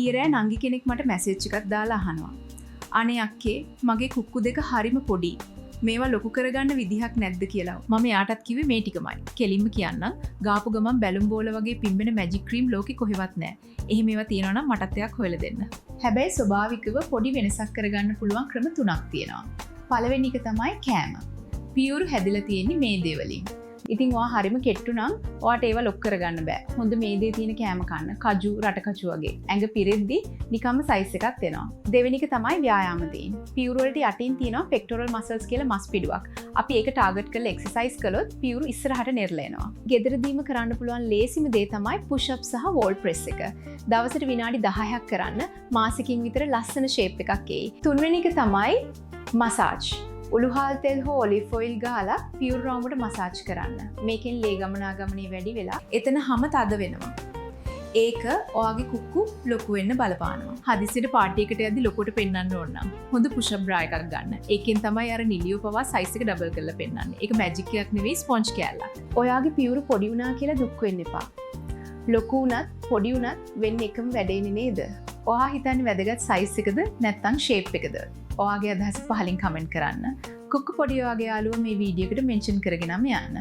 ඊයේ රෑ නංගි කෙනෙක් මට මැසේජ් එකක් දාලා අහනවා. "අනේ අක්කේ, මගේ කුක්කු දෙක හරිම පොඩි. මේවා ලොකු කරගන්න විදිහක් නැද්ද?" කියලා. මම එයාටත් කිව්වේ මේ ටිකමයි. කෙලින්ම කියන්නම්, ගාපු ගමන් බැලුම් බෝල වගේ පිම්බෙන මැජික් ක්‍රීම් ලෝකෙ කොහෙවත් නෑ. එහෙම ඒවා තියෙනවා නම් මටත් එකක් හොයලා දෙන්න. හැබැයි ස්වභාවිකව පොඩි වෙනසක් කරගන්න පුළුවන් ක්‍රම තුනක් තියෙනවා. පළවෙනි එක තමයි කෑම. පියුරු හැදිලා තියෙන්නේ මේදේ වලින්. ඉතින් ඔයා හරිම කෙට්ටු නම් ඔයාට ඒවා ලොකු කරගන්න බෑ. හොඳ මේදේ තියෙන කෑම කන්න. කජු, රටකජු වගේ. ඇඟ පිරෙද්දි නිකම්ම සයිස් එකක් එනවා. දෙවෙනි එක තමයි ව්‍යායාම දෙයින්. පියුරු වලට යටින් තියෙනවා පෙක්ටොරල් මසල්ස් කියලා මස් පිඩුවක්. අපි ඒක ටාගට් කරලා එක්සර්සයිස් කළොත් පියුරු ඉස්සරහට නෙරලා එනවා. ගෙදරදීම කරන්න පුළුවන් ලේසිම දේ තමයි පුෂ් අප් සහ වෝල් ප්‍රෙස් එක. දවසට විනාඩි 10ක් කරන්න, මාසෙකින් විතර ලස්සන ෂේප් එකක් එයි. තුන්වෙනි එක තමයි මසාජ්. උළුහාල් තෙල් හෝ ඔලිව් ඔයිල් ගාලා පියුරු රවුමට මසාජ් කරන්න. මේකෙන් ලේ ගමනාගමනය වැඩි වෙලා එතන හම තද වෙනවා. ඒක ඔයාගේ කුක්කු ලොකු වෙන්න බලපානවා. හදිසියට පාටි එකට යද්දි ලොකුවට පෙන්වන්න ඕන නම් හොඳ පුෂ් අප් බ්‍රා එකක් ගන්න. ඒකෙන් තමයි අර නිලියෝ පවා සයිස් එක ඩබල් කරලා පෙන්වන්නේ. ඒක මැජික් එකක් නෙවෙයි, ස්පොන්ජ් කෑල්ලක්. ඔයාගේ පියුරු පොඩි වුණා කියලා දුක් වෙන්න එපා. ලොකු වුණත් පොඩි වුණත් වෙන්නේ එකම වැඩේනේ, නේද? ඔයා හිතන්නේ වැදගත් සයිස් එකද නැත්නම් ෂේප් එකද? ඔයාගේ අදහස පහලින් කමෙන්ට් කරන්න. කුක්කු පොඩි ඔයාගේ යාළුවා මේ වීඩියෝ එකට මෙන්ෂන් කරගෙනම යන්න.